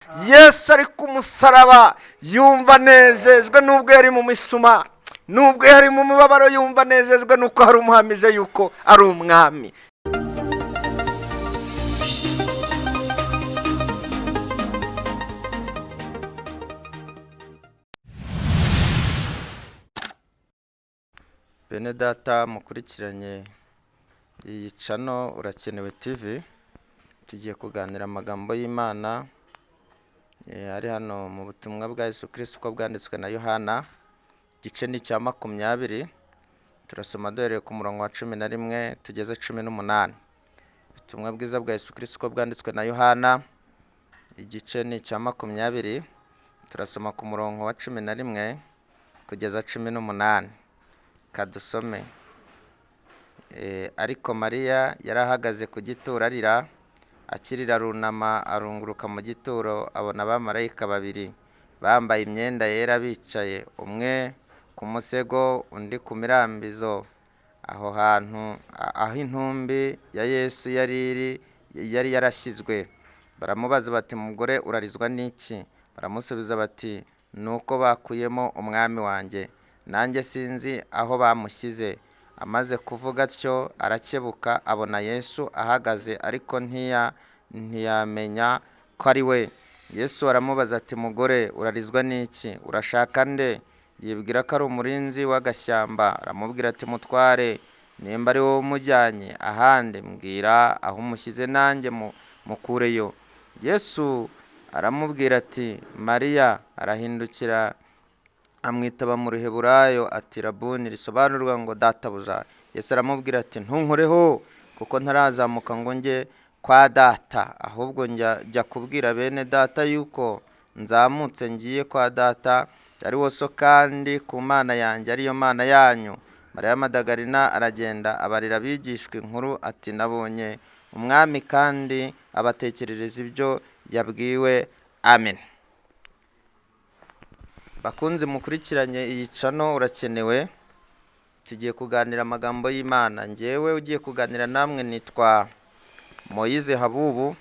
Yesu ari ku musaraba yumva anejejwe nubwo yari mu misuma, nubwo yari mu mubabaro, yumva anejejwe nuko hari umuhamije yuko ari umwami. Bene data mukurikiranye iyi cano Urakenewe TV, tugiye kuganira amagambo y'Imana ari hano mu butumwa bwa Yesu Kristo uko bwanditswe na Yohana, igice ni icya 20, turasoma duhereye ku murongo wa 11 tugeze 18. Ubutumwa bwiza bwa Yesu Kristo uko bwanditswe na Yohana, igice ni icya 20, turasoma ku murongo wa 11 kugeza 18. Kadusome. Ariko Mariya yari ahagaze ku gituro arira, akirira arunama arunguruka mu gituro abona abamarayika babiri bambaye imyenda yera bicaye, umwe ku musego undi ku mirambizo, aho hantu aho intumbi ya Yesu yari iri yari yarashyizwe. Baramubaza bati, mugore urarizwa n'iki? Baramusubiza bati, ni uko bakuyemo umwami wanjye, nanjye sinzi aho bamushyize. Amaze kuvuga atyo arakebuka abona Yesu ahagaze, ariko ntiyamenya ko ari we. Yesu aramubaza ati, mugore urarizwa n'iki? Urashaka nde? Yibwira ko ari umurinzi w'agashyamba. Aramubwira ati, mutware, nimba ari wowe umujyanye ahandi mbwira aho umushyize nanjye mukureyo. Yesu aramubwira ati, Mariya. Arahindukira amwitaba mu Ruheburayo ati, Rabuni, risobanurwa ngo databuja. Yesu aramubwira ati, ntunkoreho kuko ntarazamuka ngo njye kwa data, ahubwo njya kubwira bene data yuko nzamutse ngiye kwa data ari wo so, kandi ku Mana yanjye ariyo Mana yanyu. Mariya Madagalina aragenda abarira abigishwa inkuru ati, nabonye umwami, kandi abatekerereza ibyo yabwiwe. Amen. Bakunze mukurikiranye iyi cano Urakenewe, tugiye kuganira amagambo y'Imana. Njyewe ugiye kuganira namwe nitwa Moyize Habubu,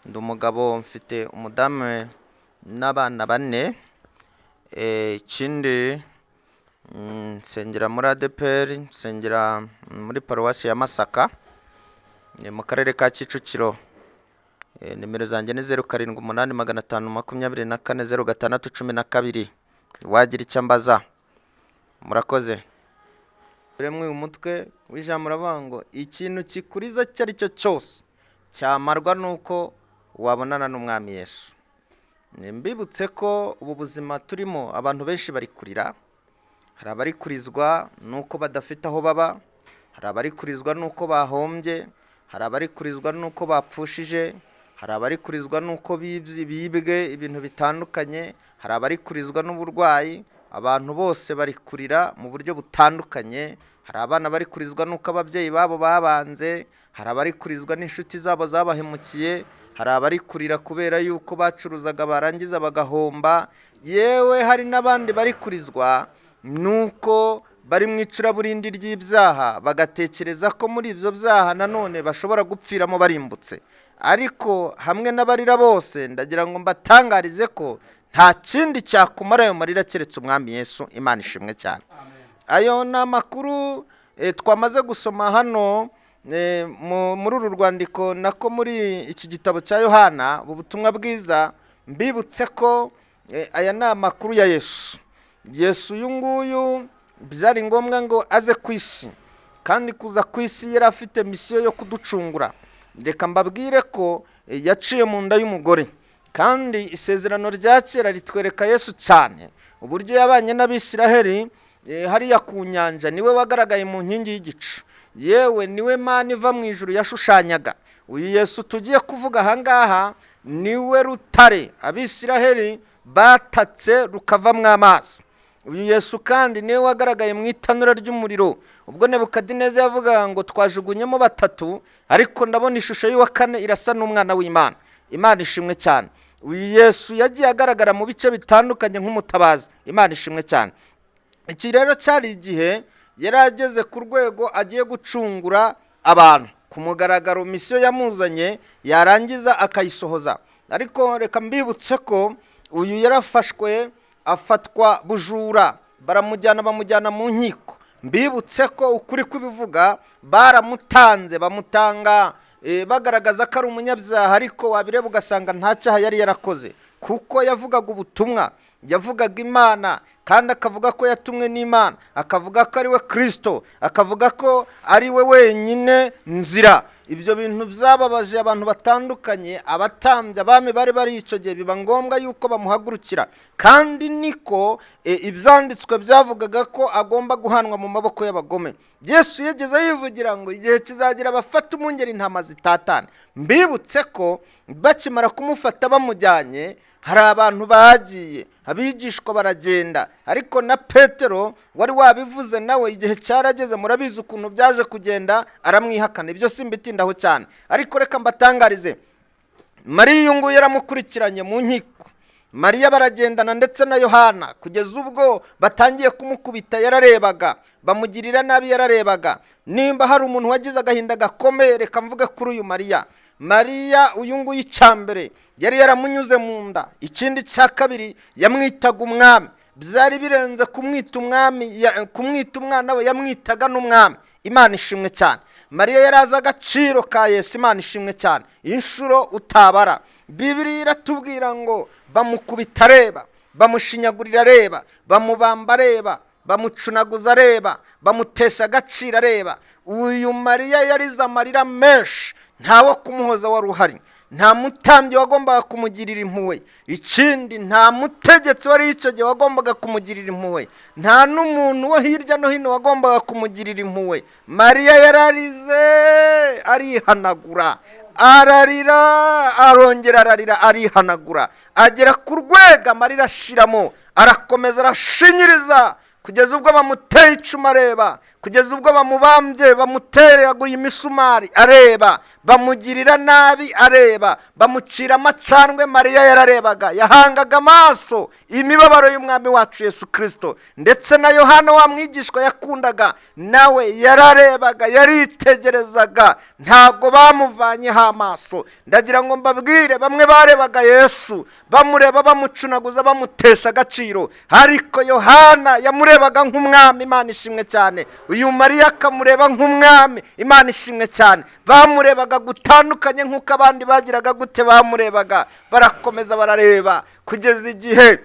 ndi umugabo, mfite umudamu n'abana 4. Ikindi nsengera muri ADEPR, nsengera muri paruwasi ya Masaka mu karere ka Kicukiro. Nimero zanjye ni 0 7 8 524 0 6 12. Wagira icyo ambaza. Murakoze. Remwe umutwe w'ijambo uravuga ngo ikintu kikuriza icyo ari cyo cyose cyamarwa nuko wabonana n'umwami Yesu. Mbibutse ko ubu buzima turimo abantu benshi bari kurira, hari abari kurizwa nuko badafite aho baba, hari abari kurizwa nuko bahombye, hari abari kurizwa nuko bapfushije, hari abari kurizwa nuko bibwe ibintu bitandukanye, hari abari kurizwa n'uburwayi. Abantu bose bari kurira mu buryo butandukanye. Hari abana bari kurizwa nuko ababyeyi babo babanze, hari abari kurizwa n'inshuti zabo zabahemukiye, hari abari kurira kubera yuko bacuruzaga barangiza bagahomba, yewe hari n'abandi bari kurizwa nuko bari mu icuraburindi ry'ibyaha, bagatekereza ko muri ibyo byaha nanone bashobora gupfiramo barimbutse. Ariko hamwe n'abarira bose ndagira ngo mbatangarize ko nta kindi cyakumara ayo marira keretse umwami Yesu. Imana ishimwe cyane. Ayo ni amakuru twamaze gusoma hano muri uru rwandiko, nako muri iki gitabo cya Yohana, ubu butumwa bwiza. Mbibutse ko aya ni amakuru ya Yesu. Yesu uyu nguyu byari ngombwa ngo aze ku isi, kandi kuza ku isi yari afite misiyo yo kuducungura. Reka mbabwire ko yaciye mu nda y'umugore, kandi isezerano rya kera ritwereka Yesu cyane uburyo yabanye n'Abisiraheli hariya ku nyanja. Niwe wagaragaye mu nkingi y'igicu, yewe niwe mana iva mu ijuru yashushanyaga. Uyu Yesu tugiye kuvuga ahangaha niwe rutare Abisiraheli batatse rukavamwo amazi. Uyu Yesu kandi niwe wagaragaye mu itanura ry'umuriro, ubwo Nebukadineza yavugaga ngo twajugunyemo 3, ariko ndabona ishusho y'uwa 4 irasa n'umwana w'Imana. Imana ishimwe cyane. Uyu Yesu yagiye agaragara mu bice bitandukanye nk'umutabazi. Imana ishimwe cyane. Iki rero cyari igihe yari ageze ku rwego agiye gucungura abantu ku mugaragaro, misiyo yamuzanye yarangiza akayisohoza. Ariko reka mbibutse ko uyu yarafashwe, afatwa bujura, baramujyana, bamujyana mu nkiko. Mbibutse ko ukuri kubivuga, baramutanze, bamutanga bagaragaza ko ari umunyabyaha, ariko wabireba ugasanga nta cyaha yari yarakoze, kuko yavugaga ubutumwa, yavugaga Imana, kandi akavuga ko yatumwe n'Imana, akavuga ko ari we Kirisito, akavuga ko ari we wenyine nzira. Ibyo bintu byababaje abantu batandukanye, abatambyi, abami bari bari icyo gihe, biba ngombwa yuko bamuhagurukira. Kandi niko ibyanditswe byavugaga ko agomba guhanwa mu maboko y'abagome. Yesu yigeze yivugira ngo igihe kizagira bafata umwungeri, intama zitatana. Mbibutse ko bakimara kumufata bamujyanye, hari abantu bagiye, abigishwa baragenda, ariko na Petero wari wabivuze nawe igihe cyarageze, murabizi ukuntu byaje kugenda, aramwihakana. Ibyo simbitindaho cyane, ariko reka mbatangarize: Mariya uyu nguyu yaramukurikiranye mu nkiko. Mariya baragendana ndetse na Yohana kugeza ubwo batangiye kumukubita, yararebaga, bamugirira nabi, yararebaga. Nimba hari umuntu wagize agahinda gakomeye, reka mvuge kuri uyu Mariya. Mariya uyu nguyu, icya mbere yari yaramunyuze mu nda, ikindi cya kabiri yamwitaga umwami. Byari birenze kumwita umwami, kumwita umwana we, yamwitaga n'umwami. Imana ishimwe cyane. Mariya yari azi agaciro ka Yesu. Imana ishimwe cyane, inshuro utabara. Bibiliya iratubwira ngo bamukubita areba, bamushinyagurira areba, bamubamba areba, bamucunaguza areba, bamutesha agaciro areba. Uyu Mariya yarize amarira menshi, ntawo kumuhoza wari uhari, nta mutambyi wagombaga kumugirira impuhwe, ikindi nta mutegetsi wari icyo gihe wagombaga kumugirira impuhwe, nta n'umuntu wo hirya no hino wagombaga kumugirira impuhwe. Mariya yararize, arihanagura, ararira, arongera ararira, arihanagura, agera ku rwego amarira ashiramo, arakomeza arashinyiriza kugeza ubwo bamuteye icumu areba, kugeza ubwo bamubambye, bamuteragura imisumari areba, bamugirira nabi areba, bamucira amacandwe. Mariya yararebaga, yahangaga amaso imibabaro y'umwami wacu Yesu Kirisito. Ndetse na Yohana wa mwigishwa yakundaga nawe yararebaga, yaritegerezaga, ntabwo bamuvanyeho amaso. Ndagira ngo mbabwire, bamwe barebaga Yesu, bamureba bamucunaguza, bamutesha agaciro, ariko Yohana yamurebaga nk'umwami. Imana ishimwe cyane. Uyu Mariya akamureba nk'umwami. Imana ishimwe cyane. Bamurebaga gutandukanye nk'uko abandi bagiraga gute bamurebaga. Barakomeza barareba kugeza igihe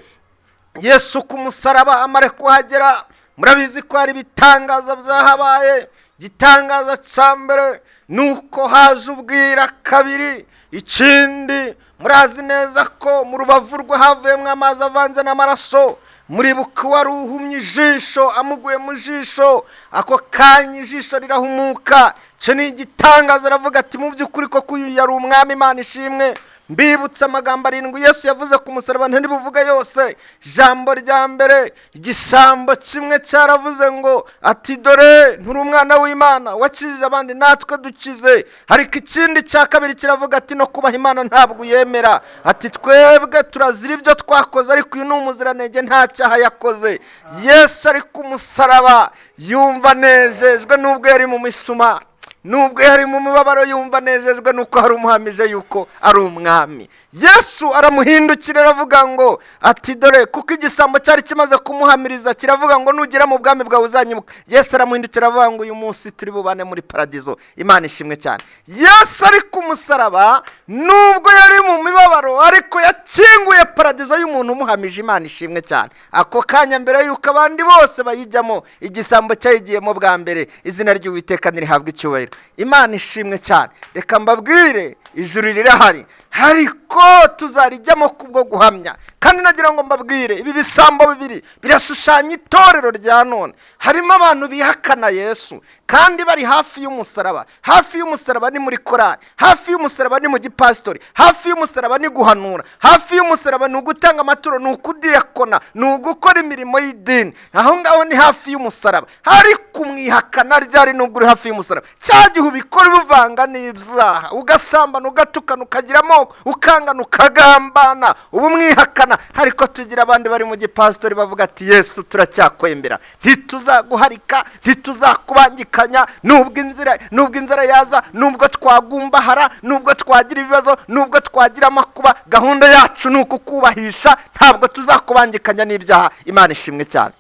Yesu ku musaraba amare kuhagera. Murabizi ko hari ibitangaza byahabaye. Igitangaza cya mbere ni uko haje ubwira kabiri. Ikindi, murazi neza ko mu rubavu rwe havuyemo amazi avanze n'amaraso. Muribuka wari uhumye ijisho, amuguye mu jisho, ako kanya ijisho rirahumuka. Icyo ni igitangaza. Aravuga ati: "Mu by'ukuri koko uyu yari umwami." Imana ishimwe. Mbibutse amagambo arindwi Yesu yavuze ku musaraba, ntibuvuge yose. Ijambo rya mbere, igisambo kimwe cyaravuze ngo ati: "Dore nturi umwana w'Imana, wakijije abandi, natwe dukize." Ariko ikindi cya kabiri kiravuga ati: "No kubaha Imana ntabwo uyemera." Ati: "Twebwe turazira ibyo twakoze, ariko uyu ni umuziranenge, nta cyaha yakoze." Yesu ari ku musaraba yumva anejejwe, nubwo yari mu misuma, nubwo yari mu mubabaro, yumva anejejwe nuko hari umuhamije yuko ari umwami. Yesu aramuhindukira, aravuga ngo ati: "Dore," kuko igisambo cyari kimaze kumuhamiriza, kiravuga ngo: "Nugera mu bwami bwawe uzanyibuka." Yesu aramuhindukira, aravuga ngo: "Uyu munsi turi bubane muri paradizo." Imana ishimwe cyane. Yesu ari ku musaraba, nubwo yari mu mibabaro, ariko yakinguye paradizo y'umuntu umuhamije. Imana ishimwe cyane. Ako kanya, mbere y'uko abandi bose bayijyamo, igisambo cyayigiyemo bwa mbere. Izina ry'Uwiteka ntirihabwe icyubahiro. Imana ishimwe cyane. Reka mbabwire, ijuru rirahari, ariko tuzarijyamo kubwo guhamya. Kandi nagira ngo mbabwire, ibi bisambo bibiri birashushanya itorero rya none. Harimo abantu bihakana Yesu kandi bari hafi y'umusaraba. Hafi y'umusaraba ni muri korari, hafi y'umusaraba ni mu gipasitori, hafi y'umusaraba ni guhanura, hafi y'umusaraba ni ugutanga amaturo, ni ukudiyakona, ni ugukora imirimo y'idini. Aho ngaho ni hafi y'umusaraba. Ariko umwihakana ryari nubwo uri hafi y'umusaraba? Cya gihe ubikora ubivanga n'ibyaha, ugasambana, ugatukana, ukagira amoko, ukangana, ukagambana, uba umwihakana. Imana. Ariko tugira abandi bari mu gipasitori bavuga ati: "Yesu, turacyakwemera, ntituzaguharika, ntituzakubangikanya, nubwo inzara yaza, nubwo twagumbahara, nubwo twagira ibibazo, nubwo twagira amakuba, gahunda yacu ni ukukubahisha, ntabwo tuzakubangikanya n'ibyaha." Imana ishimwe cyane.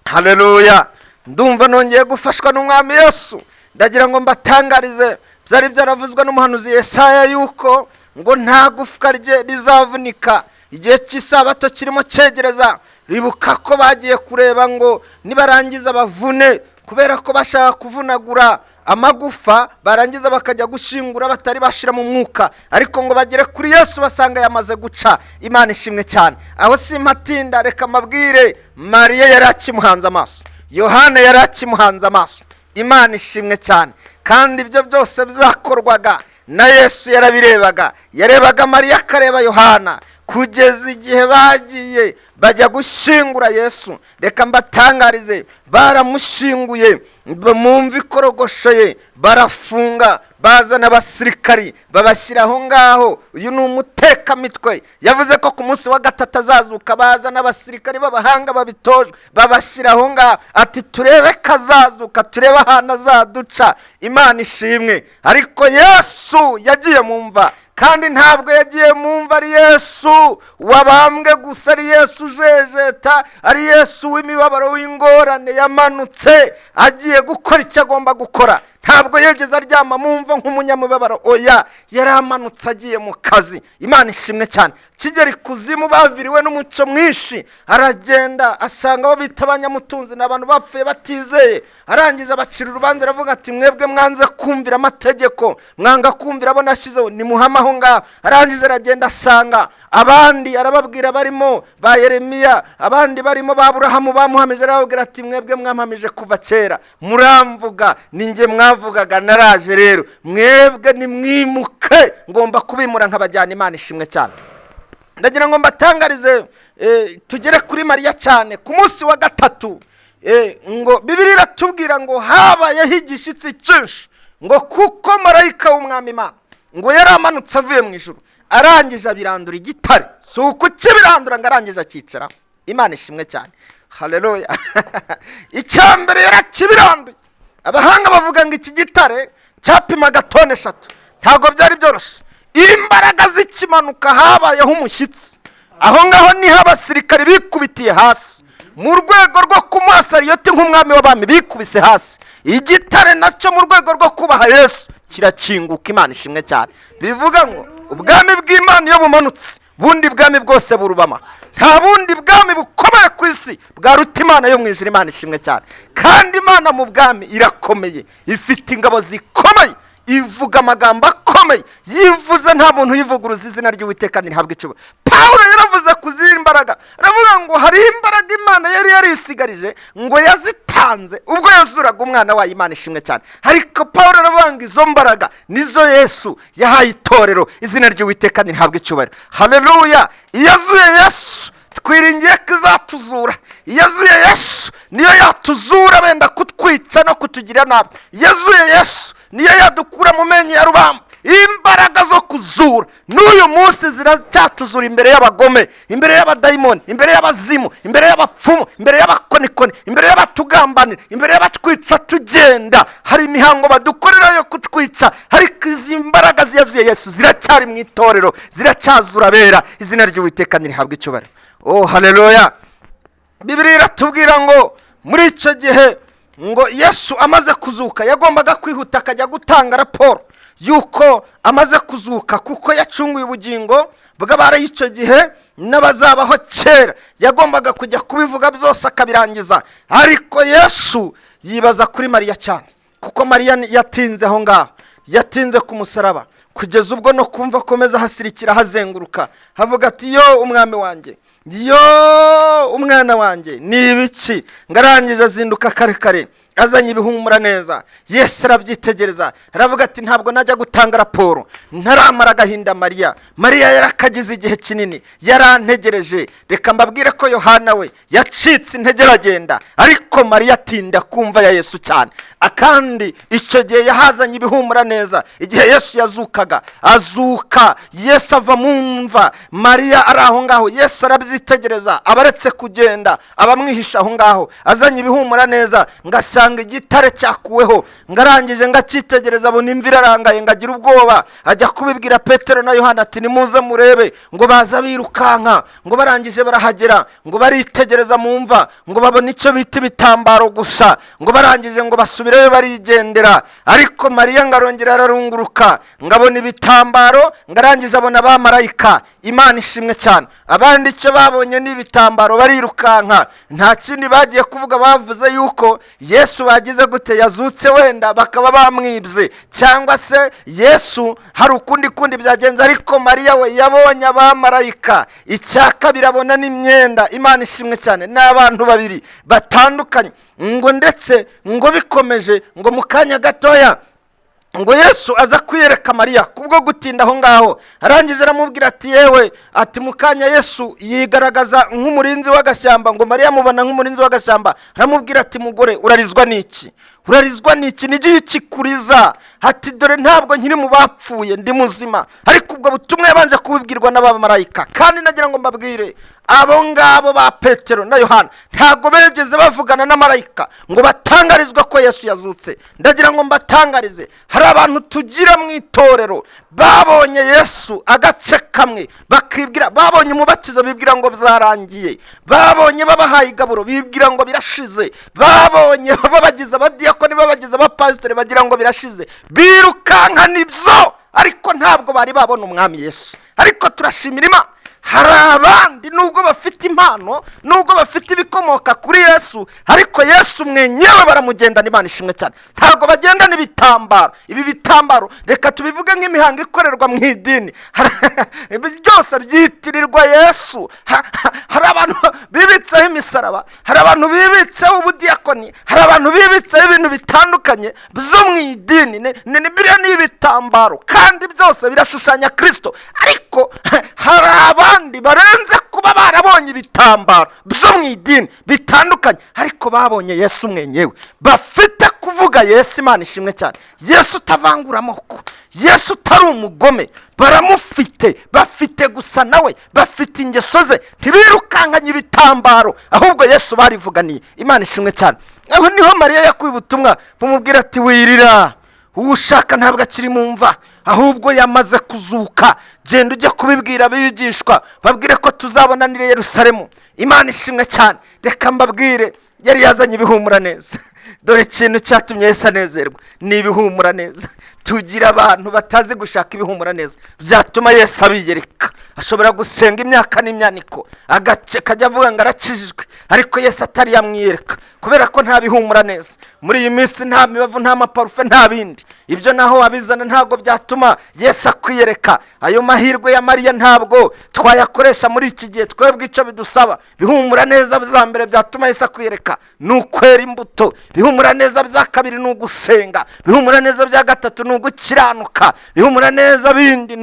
Haleluya! Ndumva nongeye gufashwa n'Umwami Yesu. Ndagira ngo mbatangarize, byari byaravuzwe n'umuhanuzi Yesaya yuko ngo nta gufwa rye rizavunika. Igihe cy'isabato kirimo cyegereza. Ribuka ko bagiye kureba ngo nibarangiza bavune, kubera ko bashaka kuvunagura amagufa, barangiza bakajya gushyingura batari bashira mu mwuka. Ariko ngo bagere kuri Yesu basanga yamaze guca. Imana ishimwe cyane. Aho simpatinda, reka mbabwire: Mariya yari akimuhanze amaso, Yohana yari akimuhanze amaso. Imana ishimwe cyane. Kandi ibyo byose byakorwaga na Yesu yarabirebaga. Yarebaga Mariya, akareba Yohana, kugeza igihe bagiye bajya gushyingura Yesu. Reka mbatangarize, baramushyinguye mu mva ikorogoshoye, barafunga, bazana abasirikari babashyira aho ngaho. Uyu ni umutekamitwe, yavuze ko ku munsi wa gatatu azazuka. Bazana abasirikari b'abahanga babitojwe, babashyira aho ngaho, ati: "Turebe ko azazuka, turebe ahantu azaduca." Imana ishimwe. Ariko Yesu yagiye mu mva, kandi ntabwo yagiye mu mva ari Yesu wabambwe gusa, ari Yesu ujejeta, ari Yesu w'imibabaro, w'ingorane. Yamanutse agiye gukora icyo agomba gukora. Ntabwo yigeze aryama mu mva nk'umunyamubabaro, oya, yari amanutse agiye mu kazi. Imana ishimwe cyane. Kigera ikuzimu, baviriwe n'umucyo mwinshi. Aragenda asanga abo bita abanyamutunzi, ni abantu bapfuye batizeye. Arangije abacira urubanza, aravuga ati: "Mwebwe mwanze kumvira amategeko, mwanga kumvira abo nashyizeho, nimuhame aho ngaho." Arangije aragenda asanga abandi, arababwira, barimo ba Yeremiya, abandi barimo ba Burahamu bamuhamije. Arababwira ati: "Mwebwe mwampamije kuva kera, muramvuga, ni njye mwavugaga, naraje. Rero mwebwe nimwimuke, ngomba kubimura nkabajyana." Imana ishimwe cyane. Ndagira ngo mbatangarize, tugere kuri Mariya cyane. Ku munsi wa gatatu, ngo Bibiliya iratubwira ngo habayeho igishyitsi cyinshi, ngo kuko marayika w'Umwami Imana ngo yari amanutse avuye mu ijuru, arangije abirandura igitare. Si ukukibirandura, ngo arangije akicaraho. Imana ishimwe cyane. Haleluya! Icya mbere yarakibiranduye. Abahanga bavuga ngo iki gitare cyapimaga tone 3. Ntabwo byari byoroshye. Imbaraga zikimanuka habayeho umushyitsi. Aho ngaho niho abasirikari bikubitiye hasi mu rwego rwo kumuha salute nk'umwami w'abami. Bikubise hasi. Igitare nacyo mu rwego rwo kubaha Yesu kirakinguka. Imana ishimwe cyane. Bivuga ngo ubwami bw'Imana iyo bumanutse, bundi bwami bwose burubama. Nta bundi bwami bukomeye ku isi bwaruta Imana yo mu ijuru. Imana ishimwe cyane. Kandi Imana mu bwami irakomeye, ifite ingabo zikomeye, ivuga amagambo akomeye, yivuze nta muntu uyivuguruza. Izina ry'Uwiteka ntirihabwe icyubahiro. Pawulo yaravuze ku zindi mbaraga, aravuga ngo hari imbaraga Imana yari yarisigarije, ngo yazitanze ubwo yazuraga umwana wayo. Imana ishimwe cyane. Ariko Pawulo aravuga ngo izo mbaraga nizo Yesu yahaye itorero. Izina ry'Uwiteka ntirihabwe icyubahiro. Haleluya! Iyo azuye Yesu, twiringiye ko izatuzura. Iyo azuye Yesu, niyo yatuzura benda kutwica no kutugira nabi. Iyo azuye Yesu, niyo yadukura mu menyo ya rubamba. Imbaraga zo kuzura n'uyu munsi ziracyatuzura imbere y'abagome, imbere y'abadayimoni, imbere y'abazimu, imbere y'abapfumu, imbere y'abakonikoni, imbere y'abatugambanira, imbere y'abatwica tugenda. Hari imihango badukorera yo kutwica, ariko izi mbaraga ziyazuye Yesu ziracyari mu itorero, ziracyazura abera. Izina ry'Uwiteka ntirihabwe icyubahiro. Oh, haleluya! Bibiliya iratubwira ngo muri icyo gihe, ngo Yesu amaze kuzuka, yagombaga kwihuta akajya gutanga raporo y'uko amaze kuzuka, kuko yacunguye ubugingo bw'abari icyo gihe n'abazabaho kera. Yagombaga kujya kubivuga byose akabirangiza. Ariko Yesu yibaza kuri Mariya cyane, kuko Mariya yatinze aho ngaho, yatinze ku musaraba, kugeza ubwo no kumva akomeza ahasirikira, ahazenguruka, havuga ati: "Yo Umwami wanjye, yo umwana wanjye, ni ibiki?" Ngo arangije azinduka kare kare. Azanye ibihumura neza. Yesu arabyitegereza, aravuga ati: "Ntabwo najya gutanga raporo ntaramara agahinda Mariya. Mariya yarakagize igihe kinini, yarantegereje." Reka mbabwire ko Yohana we yacitse intege aragenda, ariko Mariya atinda kumva ya Yesu cyane. Akandi icyo gihe yahazanye ibihumura neza. Igihe Yesu yazukaga, azuka, Yesu ava mu mva, Mariya ari aho ngaho. Yesu arabyitegereza, aba aretse kugenda, aba amwihisha aho ngaho. Azanye ibihumura neza, ngasanga igitare cyakuweho, ngarangije ngacyitegereza, abona imva irarangaye, ngagira ubwoba, ajya kubibwira Petero na Yohana ati: "Nimuze murebe." Ngo baza birukanka, ngo barangije barahagera, ngo baritegereza mu mva, ngo babona icyo bita ibitambaro gusa. Ngo barangije ngo basubirayo barigendera. Ariko Mariya ngo arongera ararunguruka, ngo abona ibitambaro, ngo arangije abona abamarayika. Imana ishimwe cyane. Abandi icyo babonye ni ibitambaro, barirukanka, nta kindi bagiye kuvuga. Bavuze yuko Yesu bagize gute? Yazutse, wenda bakaba bamwibye, cyangwa se Yesu hari ukundi kundi byagenze. Ariko Mariya we yabonye abamarayika, icya kabiri abona n'imyenda. Imana ishimwe cyane. Ni abantu babiri batandukanye. Ngo ndetse ngo bikomeje, ngo mu kanya gatoya ngo Yesu aza kwiyereka Mariya kubwo gutinda aho ngaho. Arangije aramubwira ati: "Yewe," ati, mu kanya Yesu yigaragaza nk'umurinzi w'agashyamba. Ngo Mariya amubona nk'umurinzi w'agashyamba, aramubwira ati: "Mugore, urarizwa n'iki? Urarizwa n'iki? Ni igihe kikuriza?" Ati: "Dore ntabwo nkiri mu bapfuye, ndi muzima." Ariko ubwo butumwa yabanje kubibwirwa n'abamarayika. Kandi nagira ngo mbabwire, abo ngabo ba Petero na Yohana ntabwo begeze bavugana na marayika ngo batangarizwe ko Yesu yazutse. Ndagira ngo mbatangarize, hari abantu tugira mu itorero babonye Yesu agace kamwe, bakibwira, babonye umubatizo bibwira ngo byarangiye, babonye babahaye igaburo bibwira ngo birashize, babonye babagize abadiyakoni, babagize abapasitori, bagira ngo birashize, birukanka nibyo, ariko ntabwo bari babona Umwami Yesu. Ariko turashimira Imana, hari abandi nubwo bafite impano, nubwo bafite ibikomoka kuri Yesu, ariko Yesu mwenyewe baramugendana. Imana ishimwe cyane. Ntabwo bagendana ibitambaro. Ibi bitambaro reka tubivuge nk'imihango ikorerwa mu idini. Ibi byose byitirirwa Yesu. Hari abantu bibitseho imisaraba, hari abantu bibitseho ubudiyakoni, hari abantu bibitseho ibintu bitandukanye byo mu idini. Biriya ni ibitambaro, kandi byose birashushanya Kirisito. Ariko hari abandi barenze kuba barabonye ibitambaro byo mu idini bitandukanye, ariko babonye Yesu mwenyewe, bafite kuvuga Yesu. Imana ishimwe cyane. Yesu utavangura amoko, Yesu utari umugome, baramufite. Bafite gusa nawe, bafite ingeso ze, ntibirukankanye ibitambaro, ahubwo Yesu barivuganiye. Imana ishimwe cyane. Aho niho Mariya yakuye ubutumwa bumubwira ati: "Wirira, uwo ushaka ntabwo akiri mu mva, ahubwo yamaze kuzuka. Genda ujye kubibwira abigishwa, babwire ko tuzabonanira i Yerusalemu." Imana ishimwe cyane. Reka mbabwire, yari yazanye ibihumura neza. Dore ikintu cyatumye Yesu anezerwa ni ibihumura neza. Tugira abantu batazi gushaka ibihumura neza byatuma Yesu abiyereka. Ashobora gusenga imyaka n'imyaniko, agace kajya avuga ngo arakijijwe, ariko Yesu atari yamwiyereka kubera ko nta bihumura neza. Muri iyi minsi nta mibavu, nta maparufe, nta bindi. Ibyo naho wabizana ntabwo byatuma Yesu akwiyereka. Ayo mahirwe ya Mariya ntabwo twayakoresha muri iki gihe. Twebwe icyo bidusaba, bihumura neza bya mbere byatuma Yesu akwiyereka ni ukwera imbuto. Bihumura neza bya kabiri ni ugusenga. Bihumura neza bya gatatu ni ugukiranuka. Bihumura neza bindi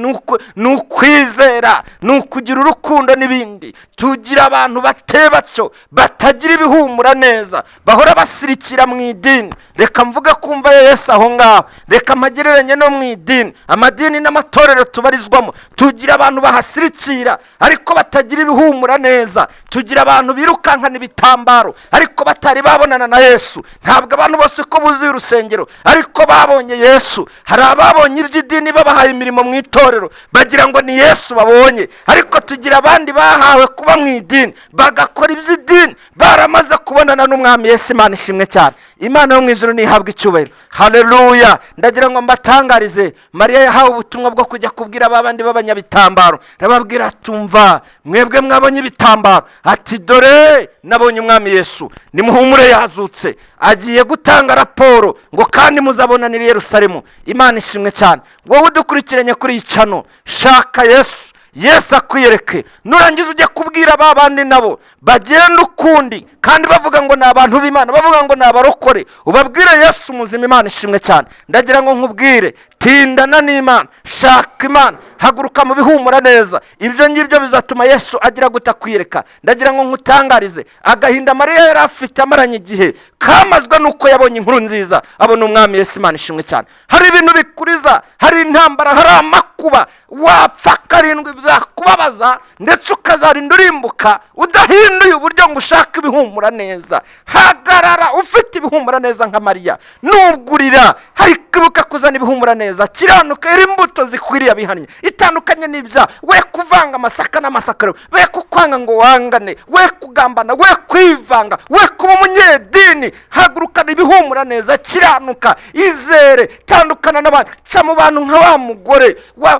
ni ukwizera, ni ukugira urukundo n'ibindi. Tugira abantu bateye batyo, batagira ibihumura neza, bahora basirikira mu idini. Reka mvuge kumva Yesu aho ngaho, reka mpagereranye no mu idini, amadini n'amatorero tubarizwamo. Tugira abantu bahasirikira ariko batagira ibihumura neza. Tugira abantu birukankana ibitambaro ariko batari babonana na Yesu. Ntabwo abantu bose ko buzuye urusengero ariko babonye Yesu. Hari ababonye iby'idini, babahaye imirimo mu itorero, bagira ngo ni Yesu babonye. Ariko tugira abandi bahawe kuba mu idini, bagakora iby'idini baramaze kubonana n'Umwami Yesu. Imana ishimwe cyane. Imana yo mu ijuru ntihabwe icyubahiro. Haleluya. Ndagira ngo mbatangarize, Mariya yahawe ubutumwa bwo kujya kubwira ba bandi b'abanyabitambaro. Arababwira: "Tumva mwebwe mwabonye ibitambaro," ati: "Dore nabonye Umwami Yesu, nimuhumure, yazutse, agiye gutanga raporo, ngo kandi muzabonanire i Yerusalemu." Imana ishimwe cyane. Wowe udukurikiranye kuri iyi channel, shaka Yesu. Yesu akwiyereke. Nurangiza ujye kubwira ba bandi nabo bagenda ukundi, kandi bavuga ngo ni abantu b'Imana, bavuga ngo ni abarokore, ubabwire Yesu muzima. Imana ishimwe cyane. Ndagira ngo nkubwire, tindana n'Imana, shaka Imana, haguruka mu bihumura neza. Ibyo ngibyo bizatuma Yesu agira gute? Akwiyereka. Ndagira ngo nkutangarize, agahinda Mariya yari afite amaranye igihe kamazwe n'uko yabonye inkuru nziza, abona umwami Yesu. Imana ishimwe cyane. Hari ibintu bikuriza, hari intambara, hari amakuba, wapfa karindwi byakubabaza, ndetse ukazarinda urimbuka udahinduye uburyo ngo ushake ibihumura neza. Hagarara ufite ibihumura neza nka Mariya. Nubwo urira, ariko ibuka kuzana ibihumura neza. Kiranuka, era imbuto zikwiriye abihannye, itandukanye n'ibyaha. We kuvanga amasaka n'amasakaro, we kukwanga ngo wangane, we kugambana, we kwivanga, we kuba umunyedini. Hagurukana ibihumura neza, kiranuka, izere, tandukana n'abantu, ca mu bantu nka wa mugore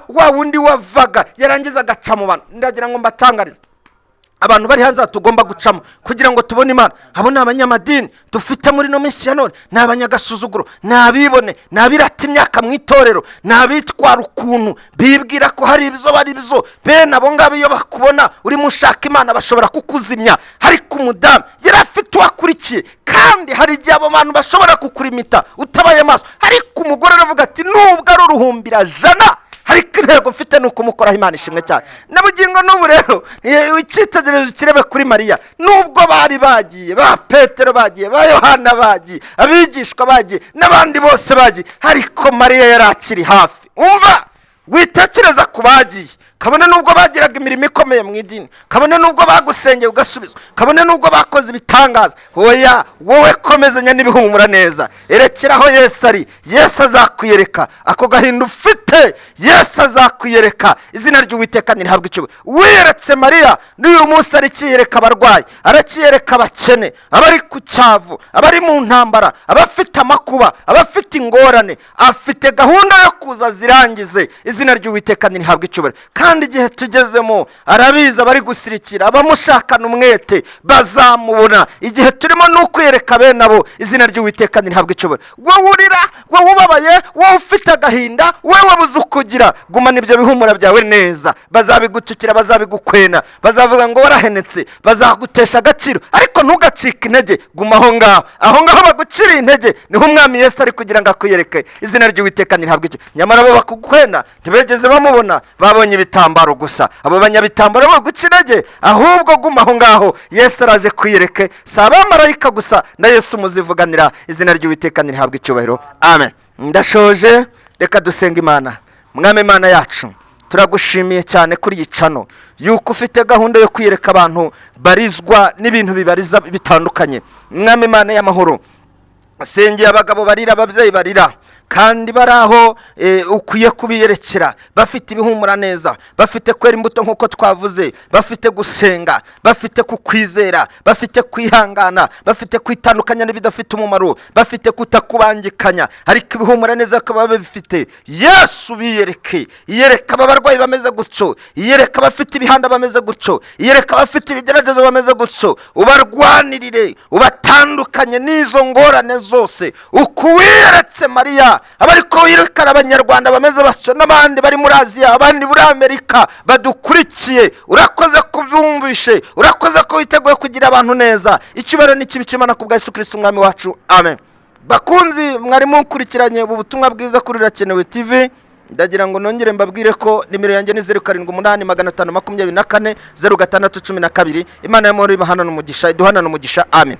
wa wundi wavaga yarangiza agaca mu bantu. Ndagira ngo mbatangarize, abantu bari hanze aha tugomba gucamo kugira ngo tubone Imana, abo ni abanyamadini dufite muri ino minsi ya none, ni abanyagasuzuguro, ni abibone, ni abirata imyaka mu itorero, ni abitwara ukuntu bibwira ko hari ibyo bari byo. Bene abo ngabo iyo bakubona urimo ushaka Imana bashobora kukuzimya. Ariko umudamu yari afite uwakurikiye, kandi hari igihe abo bantu bashobora kukurimita utabaye maso. Ariko umugore aravuga ati: "Nubwo ari uruhumbira jana, ariko intego mfite ni ukumukoraho." Imana ishimwe cyane. Na bugingo n'ubu rero, icyitegererezo kirebe kuri Mariya. Nubwo bari bagiye, ba Petero bagiye, ba Yohana bagiye, abigishwa bagiye, n'abandi bose bagiye, ariko Mariya yari akiri hafi. Umva, witekereza ku bagiye, kabone n'ubwo bagiraga imirimo ikomeye mu idini, kabone n'ubwo bagusengeye ugasubizwa, kabone n'ubwo bakoze ibitangaza, oya, wowe komezanya n'ibihumura neza. Erekera aho Yesu ari, Yesu azakwiyereka. Ako gahinda ufite, Yesu azakwiyereka. Izina ry'Uwiteka ntirihabwe icyubahiro. Wiyeretse Mariya, n'uyu munsi arikiyereka abarwayi, arakiyereka abakene, abari ku cyavu, abari mu ntambara, abafite amakuba, abafite ingorane. Afite gahunda yo kuza zirangize. Izina ry'Uwiteka ntirihabwe icyubahiro. Kandi igihe tugezemo arabizi, abari gusirikira, abamushakana umwete bazamubona. Igihe turimo ni ukwiyereka bene abo. Izina ry'Uwiteka ntirihabwe icyubahiro. Wowe urira, wowe ubabaye, wowe ufite agahinda, wowe wabuze ukugira, gumana ibyo bihumura byawe neza. Bazabigutukira, bazabigukwena, bazavuga ngo warahenetse, bazagutesha agaciro, ariko ntugacike intege. Guma aho ngaho. Aho ngaho baguciriye intege niho umwami Yesu ari kugira ngo akwiyereke. Izina ry'Uwiteka ntirihabwe icyubahiro. Nyamara bo bakukwena ntibegeze bamubona, babonye ibitambaro gusa. Abo banyabitambaro baguca intege, ahubwo guma aho ngaho, Yesu araje kwiyereke. Si abamarayika gusa, na Yesu muzivuganira. Izina ry'Uwiteka ntirihabwe icyubahiro. Amen. Ndashoje, reka dusenga Imana. Mwami Imana yacu, turagushimiye cyane kuri iyi channel, yuko ufite gahunda yo kwiyereka abantu barizwa n'ibintu bibariza bitandukanye. Mwami Imana y'amahoro, sengeye abagabo barira, ababyeyi barira, kandi bari aho ukwiye kubiyerekera, bafite ibihumura neza, bafite kwera imbuto nk'uko twavuze, bafite gusenga, bafite kukwizera, bafite kwihangana, bafite kwitandukanya n'ibidafite umumaro, bafite kutakubangikanya, ariko ibihumura neza bakaba babifite. Yesu, biyereke. Iyereka aba barwayi bameze gutyo, iyereka abafite ibihanda bameze gutyo, iyereka abafite ibigeragezo bameze gutyo, ubarwanirire, ubatandukanye n'izo ngorane zose. Uku wiyeretse Mariya, aba ariko wirekana abanyarwanda bameze batyo, n'abandi bari muri Aziya, abandi muri Amerika badukurikiye. Urakoze kubyumvishe, urakoze ko witeguye kugira abantu neza. Icyubahiro n'ikibi cy'Imana ku bwa Yesu Kirisiti umwami wacu. Amen. Bakunzi mwari mukurikiranye ubu butumwa bwiza kuri Irakenewe TV, ndagira ngo nongere mbabwire ko nimero yanjye ni 0785240612. Imana y'amahoro ibahanana umugisha, iduhanana umugisha. Amen.